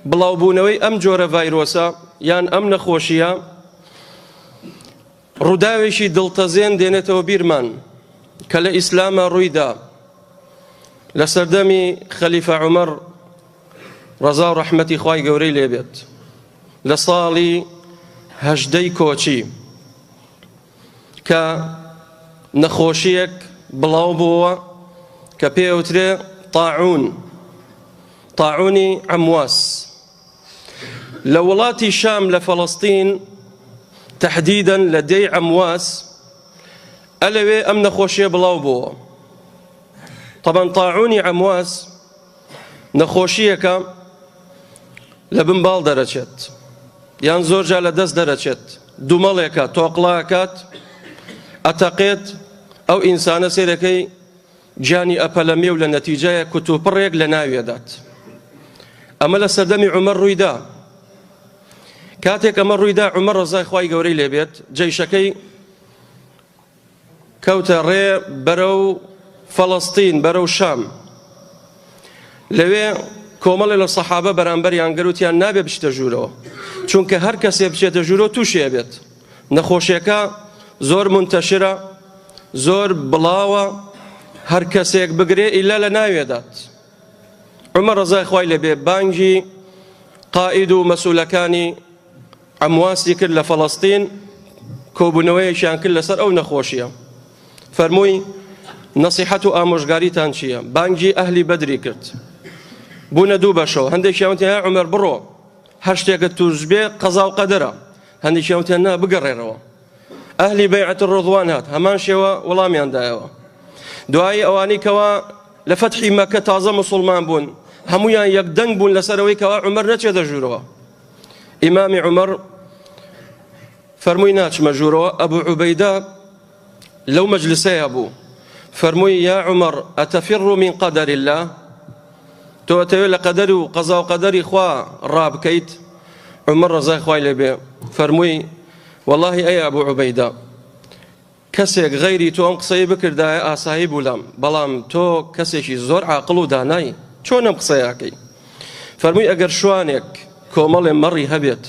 بڵاوبوونەوەی ئەم جۆرە ڤایرۆسە یان ئەم نەخۆشییە ڕووداوێکی دڵتەزێن دێنێتەوە بیرمان کە لە ئیسلامە ڕوویدا لە سەردەمی خەلیفە عومەر ڕەزا و ڕەحمەتی خوای گەورەی لێبێت لە ساڵی هەژدەی کۆچی کە نەخۆشیەک بڵاو بووە کە پێوترێ تاعون تاعونی عەمواس لە وڵاتی شام لە فەڵەستین تەحدیدەن لە دێی عەمواس ئەلەوێ ئەم نەخۆشیە بڵاو بووە طبعا تاعونی عەمواس نەخۆشیەکە لە بن باڵ دەرەچێت یان زۆر جار لە دەست دەرەچێت دومەڵێکە تۆقڵاکات ئەتەقێت ئەو ئینسانە سێرەکەی گیانی ئەپەلەمێ و لە نەتیجەیە کوتوپڕێک لە ناوێدات ئەمە لە سەردەمی عومەر ڕوویدا کاتێک ئەمە ڕوویدا عومەر ڕەزای خوای گەورەی لێبێت جەیشەکەی کەوتە ڕێ بەرەو فەڵەستین بەرەو شام لەوێ کۆمەڵێ لە سەحابە بەرامبەریان گەروتیان نابێ بچتە ژوورەوە چونکە هەر کەسێ بچێتە ژوورەوە تووشێ بێت نەخۆشیەکە زۆر منتەشرە زۆر بڵاوە هەر کەسێک بگرێ ئیلا لە ناوێدات عمر ڕزای خوای لەبێ بانگی قائید و مەسولەکانی عەمواسی کرد لە فەڵەستین کۆبوونەوەیەکیان کرد لەسەر ئەو نەخۆشیە فەرمووی نەسیحەت و ئامۆژگاریتان چییە بانگی ئەهلی بەدری کرد بوونە دوو بەشەوە هەندێکیان وتیان یا عومەر بڕۆ هەر شتێکت توش بێ قەزا و قەدەرە هەندێکیان وتیان نا بگەڕێرەوە ئەهلی بەیعەت ڕضوان هات هەمان شێوە وەڵامیان دایەوە دوایی ئەوانەی کەوا لە فەتحی مەکە تازە مسلمان بوون هەمویان یەک دەنگ بوون لەسەرەوەی کەوا عومەر نەچێتە ژوورەوە ئیمامی عومەر فەرمووی ناچمە ژوورەوە ئەبوو عوبەیدە لەو مەجلسەیە بوو فەرمووی یا عومەر ئەتەفر من قەدەر الله تۆ ئەتەوێت لە قەدەر و قەزا و قەدەری خوا ڕابکەیت عومەر ڕەزای خوای لێبێ فەرمووی واللهی ئەی ئەبوو عوبەیدە کەسێک غەیری تۆ ئەم قسەی بکردایە ئاسایی بوو لام، بەڵام تۆ کەسێکی زۆر عاقڵ و دانای، چۆن ئەم قسەیە ئەکەی؟ فەرمووی ئەگەر شوانێک کۆمەڵێ مەڕی هەبێت،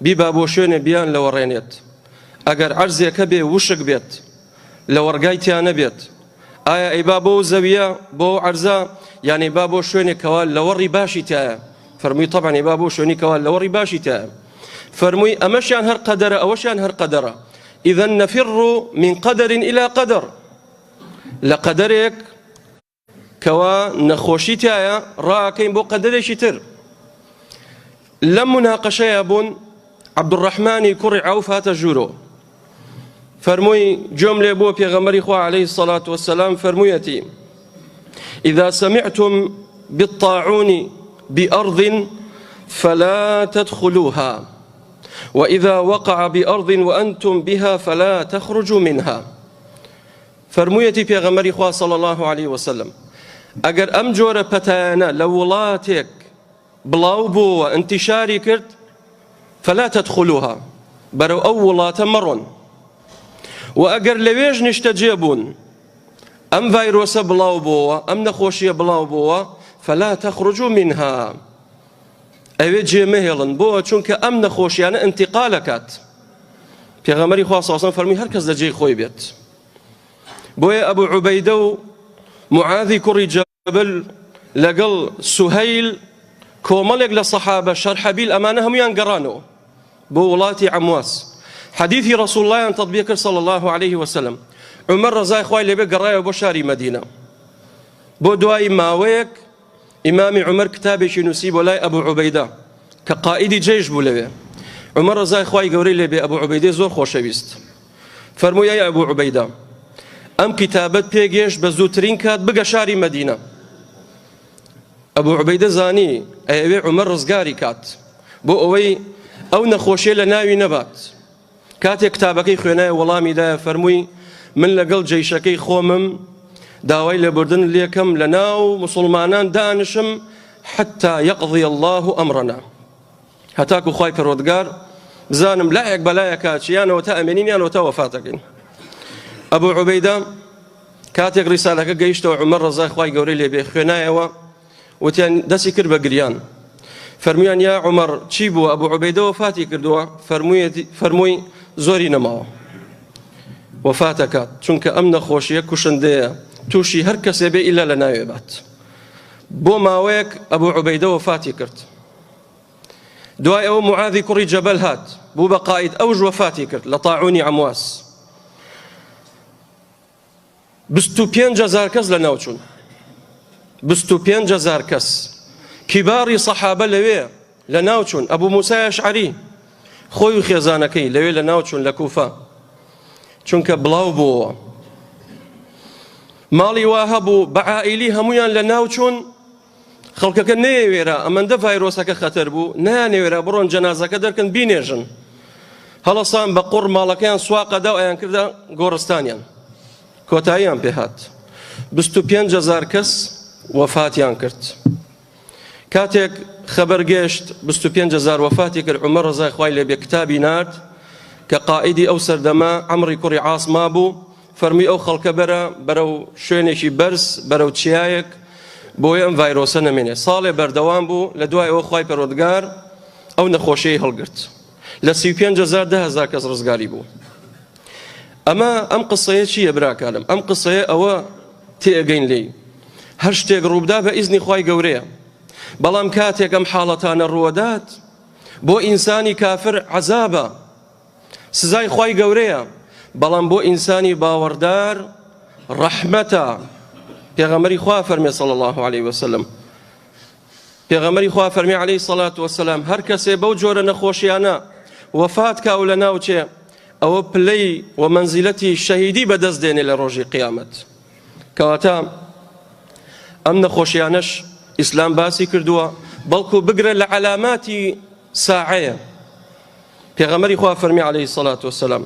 بیبا بۆ شوێنێ بیان لەوەڕێنێت، ئەگەر عەرزێک هەبێ وشک بێت، لەوەڕگای تیا نەبێت، ئایا ئەیبا بۆ ئەو زەوییە، بۆ ئەو عەرزە، یان ئەیبا بۆ شوێنێک کەوا لەوەڕی باشی تیایە؟ فەرمووی تەبعەن ئەیبا بۆ شوێنی کەوا لەوەڕی باشی تیایە. فەرمووی ئەمەشیان هەر قەدەرە، ئەوەشیان هەر قەدەرە. اذا نفر من قدر الى قدر لە قەدەرێک کەوا نەخۆشی تایە ڕاکەین بۆ قەدەرێکی تر لەم مناقەشەیە بوون عەبدوڕەحمانی کوڕی عەوف هاتە ژوورۆ فەرمووی گوێم لێ بووە پێغەمبەری خوا عەلەیهی سەڵات وەسەلام فەرموویەتی إذا سمعتم بالطاعون بأرض فلا تدخلوها وإذا وقع بأرض وأنتم بها فلا تخرجوا منها فەرموویەتی پێغەمبەری خوا صلی الله علیه وسلم ئەگەر ئەم جۆرە پەتایانە لە وڵاتێک بڵاو بووە انتشاری کرد فلا تدخلوها بەرەو ئەو وڵاتە مەڕۆن و ئەگەر لەوێش نیشتەجێ بوون ئەم ڤایرۆسە بڵاو بۆوە ئەم نەخۆشیە بڵاو بۆوە فلا تخرجوا منها ئەوێ جێ مەهێڵن بۆ چونکە ئەم نەخۆشیانە انتقال ئەکات پێغەمبەری خوا صلی الله فەرمی هەر کەس لە جێی خۆی بێت بۆیە ئەبو عوبەیدە و معاذی کوڕی جەبل لەگەڵ سوهەیل کۆمەڵێک لە سەحابە شەرحەبیل ئەمانە هەمویان گەڕانەوە بۆ وڵاتی عەمواس حەدیثی ڕسول اللهیان تطبیق کرد صلی الله عليه وسلم عمر ڕزای خوای لێبێ گەڕایەوە بۆ شاری مەدینە بۆ دوای ماوەیەک ئیمامی عومەر کتابێکی نووسی بۆ لای ئەبو عوبەیدە کە قائیدی جەیش بوو لەوێ. عومەر ڕەزای خوای گەورەی لێ بێ ئەبو عوبەیدەی زۆر خۆشەویست. فەرمووی ئەی ئەبو عوبەیدە ئەم کتابەت پێگەیشت بە زووترین کات بگە شاری مەدینە. ئەبو عوبەیدە زانی ئەیەوێ عومەر ڕزگاری کات بۆ ئەوەی ئەو نەخۆشیە لە ناوی نەبات. کاتێک کتابەکەی خوێنایە وەڵامی دایە فەرمووی من لەگەڵ جەیشەکەی خۆمم داوای لێبوردن لێکەم لە ناو مسلمانان دانشم حتى يقضي الله أمرنا هەتاکو خوای پەروەردگار بزانم لایەک بەلایەکا چیانەوە تا ئەمێنین یانەوە تا وەفاتەکەین ئەبوو عوبەیدە کاتێک ڕیسالەکە گەیشتەوە عومەر ڕەزای خوای گەورەی لێبێ خوێنایەوە وتیان دەستی کرد بە گریان. فەرموویان یا عومەر چی بووە ئەبو عوبەیدە وەفاتی کردووە؟ فەرمووی زۆری نەماوە وەفاتەکات، چونکە ئەم نەخۆشیە کوشندەیە تووشی هەر کەسێ بێ ئیلا لە ناوێ بات. بۆ ماوەیەک ئەبو عوبەیدە وەفاتی کرد. دوای ئەوە معاذی کوڕی جەبەل هات بوو بە قائید ئەوش وەفاتی کرد لە تاعونی عەمواس. 25 هەزار کەس لەناو چوون، 25 هەزار کەس کیباڕی سەحابە لەوێ لەناو چوون. ئەبوو موسای ئەشعەری خۆی و خێزانەکەی لەوێ لەناو چوون لە کوفە، چونکە بڵاو بووەوە. ماڵی وا هەبوو بە عائیلی هەمویان لەناو چوون. خەڵکەکە نەیەوێرا، ئەمەندە ڤایرۆسەکە خەتەر بوو، نایانەوێرا بڕۆن جەنازەکە دەرکەن بینێژن. هەڵەسان بە قوڕ ماڵەکەیان سواقەدا و ئەیان کردە گۆڕستانیان. کۆتاییان پێهات. 25 هەزار کەس وەفاتیان کرد. کاتێک خەبەر گەشت 25 هەزار وەفاتی کرد، عومەر ڕەزای خوای لێبێ کتابی نارد کە قائیدی ئەو سەردەمە عەمری کوڕی عاص مابوو، فەرمووی ئەو خەڵکە بەرە بەرەو شوێنێکی بەرز، بەرەو چیایەک، بۆیە ئەم ڤایرۆسە نەمێنێ. ساڵێ بەردەوام بوو، لە دوای ئەوە خوای پەروەردگار ئەو نەخۆشیەی هەڵگرت. لە 35 هەزار 10 هەزار کەس ڕزگاری بوو. ئەمە ئەم قسەیە چییە براکانم؟ ئەم قسەیە ئەوە تێئەگەین لێی هەر شتێک ڕووبدا بە ئیزنی خوای گەورەیە، بەڵام کاتێک ئەم حاڵەتانە ڕووەدات بۆ ئینسانی کافر عەزابە، سزای خوای گەورەیە، بەڵام بۆ ئینسانی باوەڕدار ڕەحمەتە. پێغەمبەری خوا فەرمێ صلی الله علیه وسلم، پێغەمبەری خوا فەرمی علیه الصلاة والسلام هەر کەسێ بەو جۆرە نەخۆشیانە وەفات کا و لە ناوچێ، ئەوە پلەی و مەنزیلەتی شەهیدی بەدەست دێنێ لە ڕۆژی قیامەت. کەواتە ئەم نەخۆشیانەش ئیسلام باسی کردووە، بەڵکو بگرە لە عەلاماتی ساعەیە. پێغەمبەری خوا فەرمی علیه الصلاة والسلام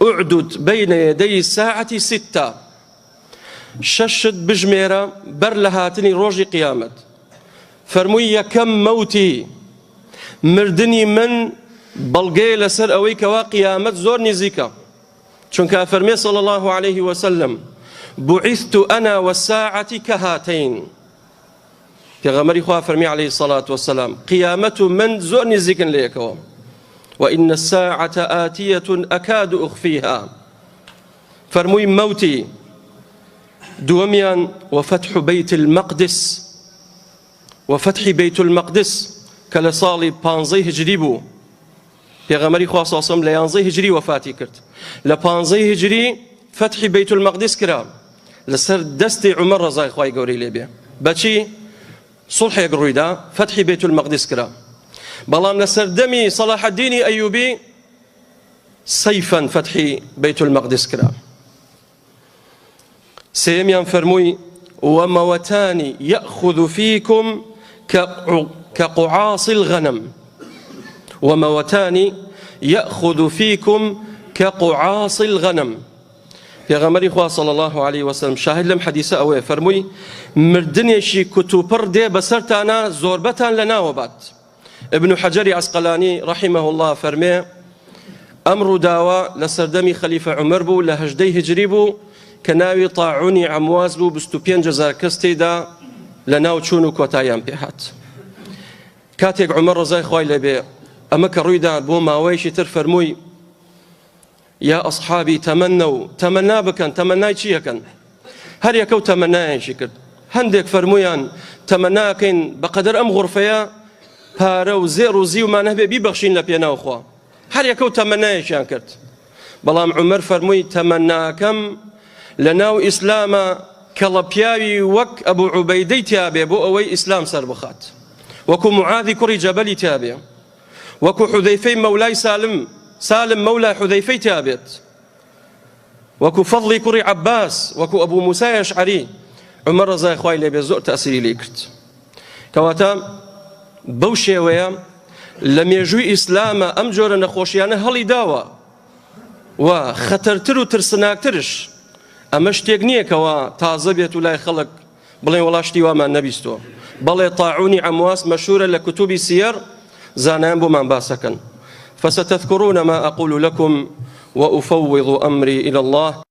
اعدد بین یدی الساعة ستة، شەش شت بژمێرە بەر لە هاتنی ڕۆژی قیامەت. فەرمووی یەکەم مەوتی، مردنی من بەڵگەیە لەسەر ئەوەی کەوا قیامەت زۆر نزیکە، چونکە فەرمێ صلی الله عليه وسلم بعثت أنا والساعة كهاتين. پێغەمبەری خوا فەرمی علیه الصلاة والسلام قیامەت و من زۆر نزیکن لە یەکەوە. وإن الساعة آتية أكاد أخفيها. فەرمووی مەوتی، دووەمیان وفتح بيت المقدس، وفتح بيت المقدس کە لە ساڵی پانزەی هجری بوو. پێغەمبەری خوا صلی الله علیه وسلم لە یانزەی هجری وەفاتی کرد، لە پانزەی هجری فەتحی بەیت المقدس کرا لەسەر دەستی عومەر ڕەزای خوای گەورەی لێبێ. بەچی سوڵحێک ڕوویدا فەتحی بەیت المقدس کرا، بەڵام لە سەردەمی سەلاحەدینی ئەیوبی سەیفەن فەتحی بەیت المقدس کرا. سێیەمیان فەرمووی وموتان یأخذ فیکم كقعاص الغنم، وموتان یأخذ فیکم كقعاص الغنم. پێغەمبەری خوا صلی الله علیه وسلم شاهد لەم حەدیسە ئەوەیە فەرمووی مردنێکی کوتوپڕ دێ بەسەرتانە زۆربەتان لەناوە بات. ابن حەجەری عەسقەلانی رحمه الله فەرمێ ئەم ڕووداوە لە سەردەمی خەلیفە عومەر بوو، لە هەژدەی هجری بوو، کە ناوی تاعونی عەمواس بوو، 25 هەزار کەس تێیدا لە ناو چوون و کۆتاییان پێهات. کاتێک عومەر ڕەزای خوای لێبێ ئەمە کە ڕوویدا بۆ ماوەیەکی تر فەرمووی یا ئەصحابی تەمەنەو، تەمەنا بکەن. تەمەنای چی ئەکەن؟ هەر یەکە و تەمەنایەکی کرد. هەندێک فەرموویان تەمەناکەین بەقەدەر ئەم غورفەیە پارە و زێڕ و زیومان هەبێ بیبەخشین لە پێناو خوا. هەر یەکە و تەمەنایەکیان کرد، بەڵام عومەر فەرمووی تەمەناکەم لە ناو ئیسلامە کەڵە پیاوی وەک ئەبوو عوبەیدەی تیابێ بۆ ئەوەی ئیسلام سەر بخات، وەکو معاذی کوڕی جەبەلی تیابێ، وەکو حوذەیفەی مەولای سالم، سالم مەولای حوذەیفەی تیابێت، وەکو فەضلی کوڕی عەباس، وەکو ئەبوو موسای ئەشعەری. عومەر ڕەزای خوای لێبێ زۆر تەئسیری لێ کرد. کەواتە بەو شێوەیە لە مێژووی ئیسلامە ئەم جۆرە نەخۆشیانە هەڵی داوە و خەتەرتر و ترسناکترش. ئەمە شتێک نییە کەوا تازە بێت و لای خەڵک بڵێن وەڵا شتی وامان نەبیستووە. بەڵێ تاعونی عەمواس مەشهورە لە کوتوبی سیەر، زانایان بۆمان باسەکەن. فستذكرون ما أقول لكم وأفوض أمري إلى الله.